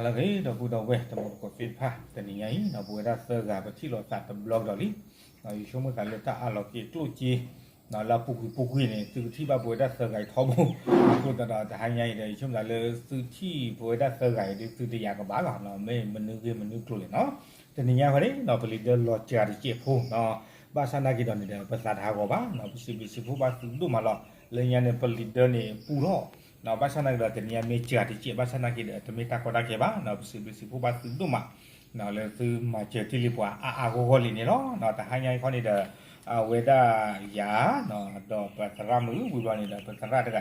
လၢအဂ့ၤ ဒီပုၢ်ဒီဝဲၢ်တံၤသကိးသ့ၣ်တဖၣ် တနံၤညါအံၤ ပဝဲဒၣ်သၢဂၤပထံၣ်လိာ်သးတဘျီကဒီးလံ. ယဆိကမိၣ်သးလၢတၢ်အးလီၤက့ၤကျိၣ်စ့ လၢအပူၤကွံာ်ပူၤကွံာ်န့ၣ် သုကထံၣ်ဘၣ်ပဝဲဒၣ်သၢဂၤအံၤထီဘိ အဃိသတးဒီးတဟါညါအံၤဒီး ယဆိကမိၣ်သးလၢသုထံၣ်ပဝဲဒၣ်သၢဂၤအံၤဒီး သုတယာ်ကဘၣ်လီၤ မ့ၢ်မနုၤဂ့ၢ်မနုၤကျိၤလဲၣ်နီၤ. တနံၤညါဃီန့ၣ် ပလံၤဒၢလီၤစှၤတစဲးဖိ ဘၣ်ဆၣ်နာ်က့ၤဒီးန့ၣ်ဒီး ပသးတဟးဂီၤဘၣ် ပစံးဘျုးစံးဖှိၣ်ဘၣ်သုဒိၣ်မးလီၤ. လၢညါန့ၣ် ပလံၤဒၢန့ၣ်ပူထီၣ် ဘၣ်ဆၣ်နာ်က့ၤဒီး တနံၤညါမ့ၢ်စှၤတစဲး ဘၣ်ဆၣ်နာ်က့ၤဒီး တမ့ၢ်တၢ်ကီတၢ်ခဲဘၣ် ပစံးဘျုးစံးဖှိၣ်ဘၣ်သုဒိၣ်မး လၢသုမၤစၢၤတ့ၢ်လံပှၤအါအါဂီၢ်ဂီၢ်လံန့ၣ်လီၤ. တဟါညါအံၤခီန့ၣ်ဒီး အဝဲဒၣ်ယၤ ဒီးပသရၣ်မုၣ် ဝံၤဘျီန့ၣ်ဒီး ပသရၣ်တဂၤ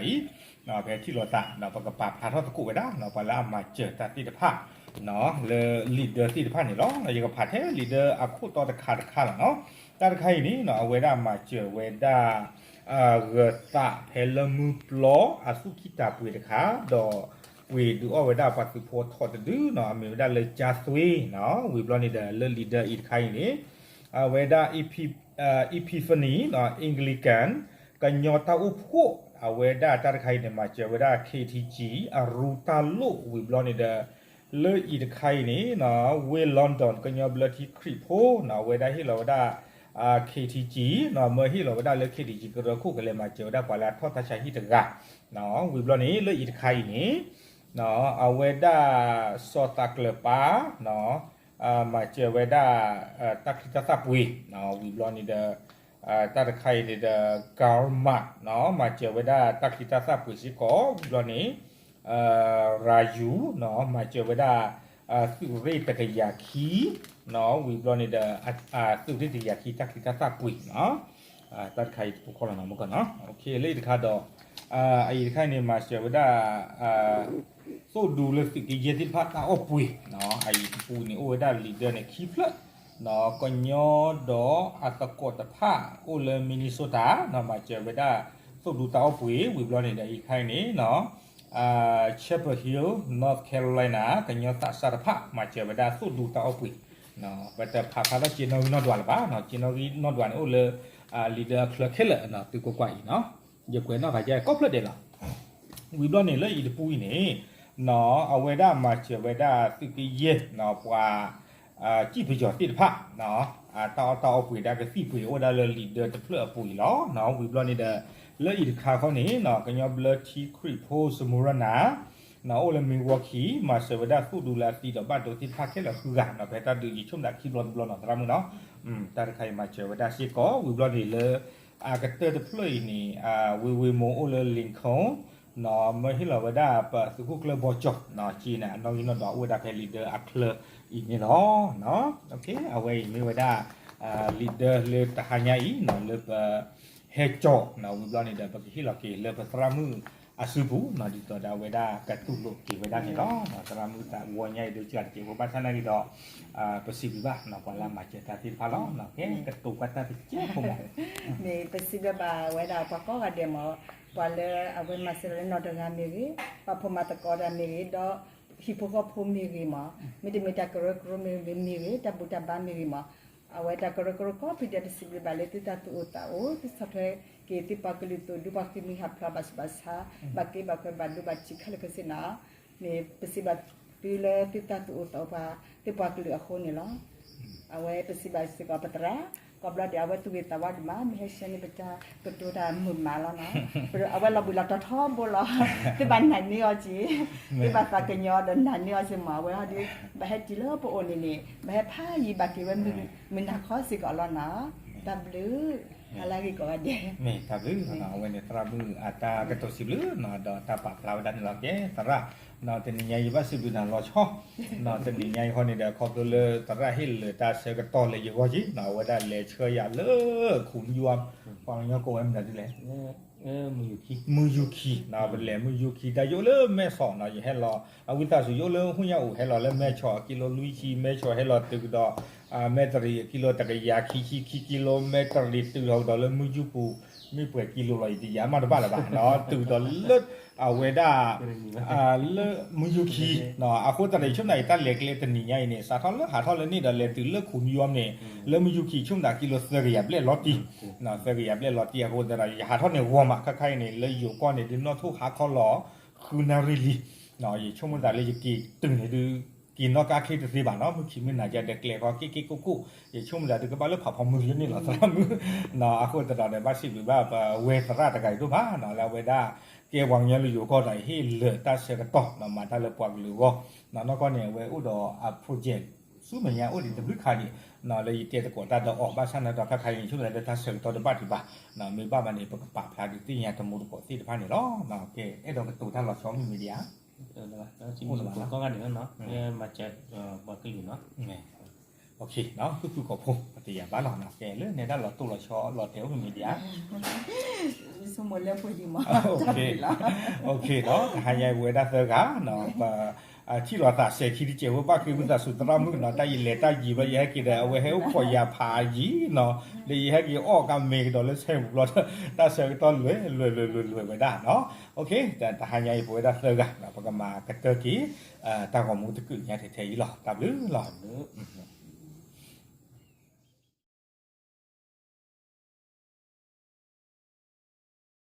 အံၤ ဖဲထံၣ်လိာ်သး ပကပာ်ဖျါထီၣ်သကိးဝဲဒၣ် ပှၤလၢအမၤစၢၤတၢ်သ့ၣ်တဖၣ် လၢလံာ်ဒၢသ့ၣ်တဖၣ်န့ၣ်လီၤ. ယကဖးထဲလံာ်ဒၢအခိၣ်တီတခါတခါလီၤနီၤ. တၢ်တခါအံၤန့ၣ် အဝဲဒၣ်မၤစၢၤဝဲဒၣ် ဂၢၤသးဖဲလၢမုၢ်ပျီ အသူၣ်ကံၢ်တၢ်ပှ့ၤတခါ ဒီးပှ့ၤဒုးအီၣ်ဝဲဒၣ်ပှၤသုးဖိထီၣ်တဒုနီၤ အမ့ၢ်ဝဲဒၣ်လၢကၠါသွ့နီၤ. ဝံၤဘျီန့ၣ်ဒီး လၢလံာ်ဒၢအံၤတခါအံၤန့ၣ် အဝဲဒၣ် Epiphany နီၤ Anglican ကညီတၢ်အိၣ်ဖှိၣ် အဝဲဒၣ်တၢ်တခါအံၤန့ၣ် မၤစၢၤဝဲဒၣ် K T G အရူတၢ်လိၣ် ဝံၤဘျီန့ၣ်ဒီး လၢအံၤတခါအံၤန့ၣ် ဝ့ၢ် London ကညီဘျၢထံခရံာ်ဖိနီၤ အဝဲဒၣ်ဟ့ၣ်လီၤဝဲဒၣ် K T G နီၤ မၢဟ့ၣ်လီၤဝဲဒၣ်လၢ K T G ကရၢခိၣ်ကလဲၤမၤစၢၤဝဲဒၣ်ပှၤလၢအထီၣ်တၢ်ဆါဟံၣ်တဂၤ ဝံၤဘျီန့ၣ် လၢအံၤတခါအံၤန့ၣ် အဝဲဒၣ် စီၤသးကျၢၤပၢ် မၤစၢၤဝဲဒၣ် တၢ်ချံတၢ်သၣ်ပှ့ၤ ဝံၤဘျီန့ၣ်ဒီး တၢ်တခါအံၤန့ၣ်ဒီး Karl Marx နီၤ မၤစၢၤဝဲဒၣ်တၢ်ချံတၢ်သၣ်ပှ့ၤစ့ၢ်ကီး ဝံၤဘျီန့ၣ် ရၤယူၤ နီၤ မၤစၢၤဝဲဒၣ် သုးရ့ၣ်တကယၤခံ နီၤ ဝံၤဘျီန့ၣ်ဒီး သုးရ့ၣ်တကယၤခံ တၢ်ချံတၢ်သၣ်ပှ့ၤနီၤ တၢ်တခါအံၤတပူၤခီလီၤနီၤ မ့ၢ်ကီးနီၤ လၢအံၤတခါဒီး အအံၤတခါအံၤန့ၣ် မၤစၢၤဝဲဒၣ် သိၣ်ဒူလၢသုးကယဲၢ်သ့ၣ်တဖၣ်တၢ်အီၣ်ပှ့ၤ အအံၤတပူၤန့ၣ် အိၣ်ဝဲဒၣ်လံာ်ဒၢန့ၣ် ခံဖျၢၣ် ကညီဒီးအသကိးတဖၣ်အိၣ်လၢ Minnesota နီၤ မၤစၢၤဝဲဒၣ် သိၣ်ဒူတၢ်အီၣ်ပှ့ၤ ဝံၤဘျီန့ၣ်ဒီး အံၤတခါအံၤန့ၣ် Chapel Hill North Carolina ကညီသးစၢ်တဖၣ် မၤစၢၤဝဲဒၣ်သိၣ်ဒူတၢ်အီၣ်ပှ့ၤ ပတဖးဖျါထီၣ်က့နီၣ်ဂံၢ်နီၣ်ဒွးလၢၤဘၣ်နီၤ က့နီၣ်ဂံၢ်နီၣ်ဒွးန့ၣ်အိၣ်လၢ လံာ်ဒၢအချၢခဲလၢာ်နီၤ သုကွၢ်ကွၢ်အံၤနီၤ ယကွဲးနီၣ်ဃာ်ကဲကိးဖျၢၣ်ဒဲးလီၤ ဝံၤဘျီန့ၣ် လၢအံၤတပူၤအံၤန့ၣ် အဝဲဒၣ်မၤစၢၤဝဲဒၣ်သုးကယဲၢ် ပှၤ စံၣ်ပယီၤသ့ၣ်တဖၣ် တၢ်အီၣ်တၢ်အီပှ့ၤဒၣ်ကသံၣ်ပှ့ၤအိၣ်ဝဲဒၣ်လၢလံာ်ဒၢတဖျၢၣ်အပူၤအံၤလီၤ. ဝံၤဘျီန့ၣ်ဒီး လၢအံၤတခါခီန့ၣ် ကညီဘျၢထံခရံာ်ဖိ Smyrna အိၣ်လၢ Milwaukee မၤစၢၤဝဲဒၣ်သိၣ်ဒူလၢအသံဒီးဘၣ်ဒိသ့ၣ်တဖၣ်ခဲလၢာ်ဃုဂၤနီၤ ဖဲတၢ်ဒုးယဆိကမိၣ်သးခံဘျီတဘျီနီၤ သရၣ်မုၣ်နီၤ တၢ်တခါအံၤမၤစၢၤဝဲဒၣ်စ့ၢ်ကီး ဝံၤဘျီန့ၣ်လၢ အကတၢၢ်တဖျၢၣ်အံၤန့ၣ် ဝ့ၢ်ဝ့ၢ်မိၢ်အိၣ်လၢ Lincoln နီၤ မၢဟ့ၣ်လီၤဝဲဒၣ်ပသုးခိၣ်ကျၢၢ်ဘီကၠီၣ် နီၤ က့န့ၣ် အနီၣ်ဂံၢ်နီၣ်ဒွးအိၣ်ဝဲဒၣ်ဖဲလံာ်ဒၢအချၢအံၤန့ၣ်လီၤ. အဝဲအံၤမ့ၢ်ဝဲဒၣ် လံာ်ဒၢလၢတဟါညါအံၤနီၤ လၢပ ဟဲကၠီၣ်နီၤ ဝံၤဘျီန့ၣ်ဒီး ပကဟ့ၣ်လီၤက့ၤလၢပသရၣ်မုၣ်အစုပူၤနီၤ ဒ်သိးဒီးအဝဲဒၣ်ကတူၢ်လိာ်က့ၤဝဲဒၣ်န့ၣ်လီၤ. သရၣ်မုၣ်သးဝီညါအံၤဒုးစှၤတစဲးဖိဘၣ်ဆၣ်နာ်က့ၤဒီး ပစံးဘျုးဘၣ်နီၤ ပှၤလၢအမၤစၢၤတၢ်သ့ၣ်တဖၣ်လီၤ. ကဲ ကတိၤကွၢ်တၢ်တစဲးဖိမး မ့ၢ်ပစံးဘျုးဘၣ်ဝဲဒၣ်ပှၤကိးဂၤဒဲးမး ပှၤလၢအဝဲမၤစၢၤလၢနီၢ်တဂၤမ့ၢ်ဂ့ၤ, ပှၤဖိမၤသကိးတၢ်မ့ၢ်ဂ့ၤ, ဒီးဟံၣ်ဖိဃီဖိမ့ၢ်ဂ့ၤမး, မ့တမ့ၢ်တၢ်ကရၢကရိမ့ၢ်ဂ့ၤ, မ့ၢ်ဂ့ၤ တၢ်ဘူၣ်တၢ်ဘါမ့ၢ်ဂ့ၤမး, အဝဲတၢ်ကရၢကရိကိးဖုဒဲး ပစံးဘျုးဘၣ်လၢသုတၢ်သူၣ်အိၣ်သးအိၣ်, သုဆီၣ်ထွဲက့ၤသုပှၤကလုာ်သုးဒူ ပှၤဃ့ၢ်မှံဟးဖျိးဘၣ်ဆူးဘၣ်ဆါ, ဘၣ်က့ဘၣ်ကွဲးဘၣ်ဒိဘၣ်ထံးခဲလၢာ်ခဲဆ့နီၤ. မ့ၢ်ပစံးဘျုးသုလၢသုတၢ်သူၣ်အိၣ်သးအိၣ်ပှၤ သုပှၤကလုာ်အဃိန့ၣ်လီၤ. အဝဲပစံးဘျုးစ့ၢ်ကီးပသရၣ်, ကိးဘျီဒဲး အဝဲသူၣ်ဂ့ၤသးဝါဒံးမး, မ့ၢ်ဟဲဆှၢန့ၢ်ပတၢ်ကတိၤတၢ်မုာ်မးလီၤနီၤ. အဝဲလီၤဘှံးလီၤတီၤထီဘိလီၤ. သုဘၣ်နာ်န့ၢ်အီၤက့ၤ, သုဘၣ်သးကညီၤဒီးနာ်န့ၢ်အီၤက့ၤ မ့ၢ်အဝဲဟီဒုး ဘၣ်ဟဲတုၤလၢပအိၣ်န့ၣ်န့ၣ် ဘၣ်ဟဲဖးယံၤဘၣ်က့ၤဝဲမုၢ်နၤခီစ့ၢ်ကီးလီၤနီၤ. တၢ်ဘျုး, ဟါလၢဂ့ၤကိးဂၤဒဲး. မ့ၢ်တၢ်ဘျုး, အဝဲန့ၣ်သရၣ်မုၣ်အတၢ်ကတိၤစံးဘျုးနီၤ ဒီးတၢ်ပာ်ဖျါဝဲဒၣ်န့ၣ်လီၤ. ကဲသရၣ်, တနံၤညါအံၤဘၣ်စံးဘျုးနၤလီၤဆီ, တနံၤညါအံၤဃီန့ၣ်ဒီး ခီဖျိလၢသရၣ်ဟ့ၣ်လၢာ်တၢ်ဆၢကတီၢ်လၢယဂီၢ်က့ၤနီၤ အဝဲဒၣ်လဲၤဆှၢယၤလၢ ခူမယွမ်, ပှၤကညီကိးဝဲမနုၤဒ်လဲၣ် မုၢ်ယူၢ်ခံနီၤ, ပလဲၤမုၢ်ယူၢ်ခံ တၢ်ယအိၣ်လၢမဲၢ်ဆီးနီၤ ယဟဲလီၤ, အဝံသးစူၤ ယအိၣ်လၢဟူၣ်ညါအိၣ် ဟဲလီၤလၢမဲၢ်ဆီး ကံလိလွံၢ်ဆံ, မဲၢ်ဆီးဟဲလီၤတုၤကဒီး မဲၢ်တရံး ကံလိတကယၤခံဆံခံကံလိ, မဲၢ်တရံးတုၤထီၣ်ကဒီးလၢမုၢ်ယူၢ်ပူၤ, မ့ၢ်ပှဲၤကံလိလီၤ ယတယာ်မးတဘၣ်လၢၤဘၣ်နီၤ, တုၤကဒီးလၢ အဝဲဒၣ် လၢမုၢ်ယူၢ်ခံ, အဃိသတးဒီး ယဆိကမိၣ်သးအံၤ တၢ်လဲၤကျဲတနံၤညါအံၤန့ၣ် စးထီၣ်လၢဟးထီၣ်လၢန့ၣ်ဒီး လဲၤတုၤလၢခူမယွမ်န့ၣ် လၢမုၢ်ယူၢ်ခံ ယဆိကမိၣ်သးကံလိသၢကယၤဘျဲၣ်လီၤတံၢ်, သၢကယၤဘျဲၣ်လီၤတံၢ် အဃိသတးဒီး ယဟးထီၣ်န့ၣ်ဂီၤမး ခါခါအံၤန့ၣ် လၢယိၤကီၢ်န့ၣ် ဒုးနီၣ်ထိၣ်ဟါခီလီၤ ဃုနၣ်ရံၣ်လံ, ယဆိကမိၣ်သးလၢယက့ၤတုၤန့ၣ်ဒုး က့ၤနီၣ်ကါချ့တသ့ဘၣ်နီၤ, မုၢ်ခံမုၢ်နၤယါဒီးကျဲဃီ က့ၣ်က့ၣ်ကိၣ်ကိၣ်, ယဆိကမိၣ်လၢဒုးကဘၣ်လၢဖးဖီမုၢ်လၢန့ၣ်လီၤ သရၣ်မုၣ်နီၤ. အဃိသတးဒီး ဘၣ်စံးဘျုးဘၣ်ပဝဲသရၣ်တဂၤအံၤဒိၣ်မးနီၤ, လၢအဝဲဒၣ်ကဲပှၤကညီလၢယိၤကီၢ်ဒီး ဟ့ၣ်လၢာ်တၢ်ဆၢကတီၢ်နီၤ, မၤတၢ်လၢပှၤကလုာ်အဂီၢ်နီၤ. နီၢ်ကီၢ်န့ၣ် အဝဲအိၣ်ဒီးအ project ဆူမဲာ်ညါအိၣ်ဒံးတဘျုးခါန့ၣ်နီၤ, လၢယတဲသကိးတၢ်ဒီးအီၤ, ဘၣ်ဆၣ်နာ်ဒီးခါခါအံၤန့ၣ် ဆိကမိၣ်လၢတၢ်ဆၢကတီၢ်တဘၣ်ဒံးဘၣ်နီၤ, မ့ၢ်ဘၣ်မးန့ၣ် ပကပာ်ဖျါဒုးသ့ၣ်ညါတမူတကိးသ့ၣ်တဖၣ်န့ၣ်လီၤ. ကဲ အဲၣ်ဒိးကတိၤတၢ်လီၤဆီမ့ၢ်မ့ၢ်ဒံးဧါ အိၣ်လီၤဘၣ်လၢစံမုၢ်ကိးကီၢ်ဂၤန့ၣ်နီၤ, မၤစၢၤပှၤကလုာ်နီၤ. ဖုၣ်ဖုၣ်ကိာ်ဖိ ပတယၤဘၣ်လီၤနီၤ, ကဲလၢနဲဒၣ်လီၤတိၢ်လီၤဆီလီၤတဲာ်အိၣ်မ့ၢ်မ့ၢ်ဒံးဧါ. တဟါညါအံၤပဝဲဒၣ်သၢဂၤနီၤ, ပ ထံၣ်လိာ်သးစဲၤခံတစဲးဖိ ဘၣ်ဃ့ဝံသးစူၤသရၣ်မုၣ်နီၤ, တၢ်ယလဲၤတၢ်ယံၤဘျီ ယဟဲက့ၤဒီး အဝဲဟဲအိၣ်ခိးယၤဖးယံၤနီၤ, ဒီးယဟဲက့ၤအီၣ်ကါမ့ၤကဒီးလၢဆဲပူၤဘျီ တၢ်ဆၢကတီၢ်လွဲၤလွဲၤလွဲၤလွဲၤဝဲဒၣ်နီၤ. တဟါညါအံၤပဝဲဒၣ်သၢဂၤနီၤ, ပကမၤကတၢၢ်က့ၤ တၢ်ဂီၤမူတကုာ်ညါထဲထဲအံၤလီၤ. တၢ်ဘျုးလီၤ.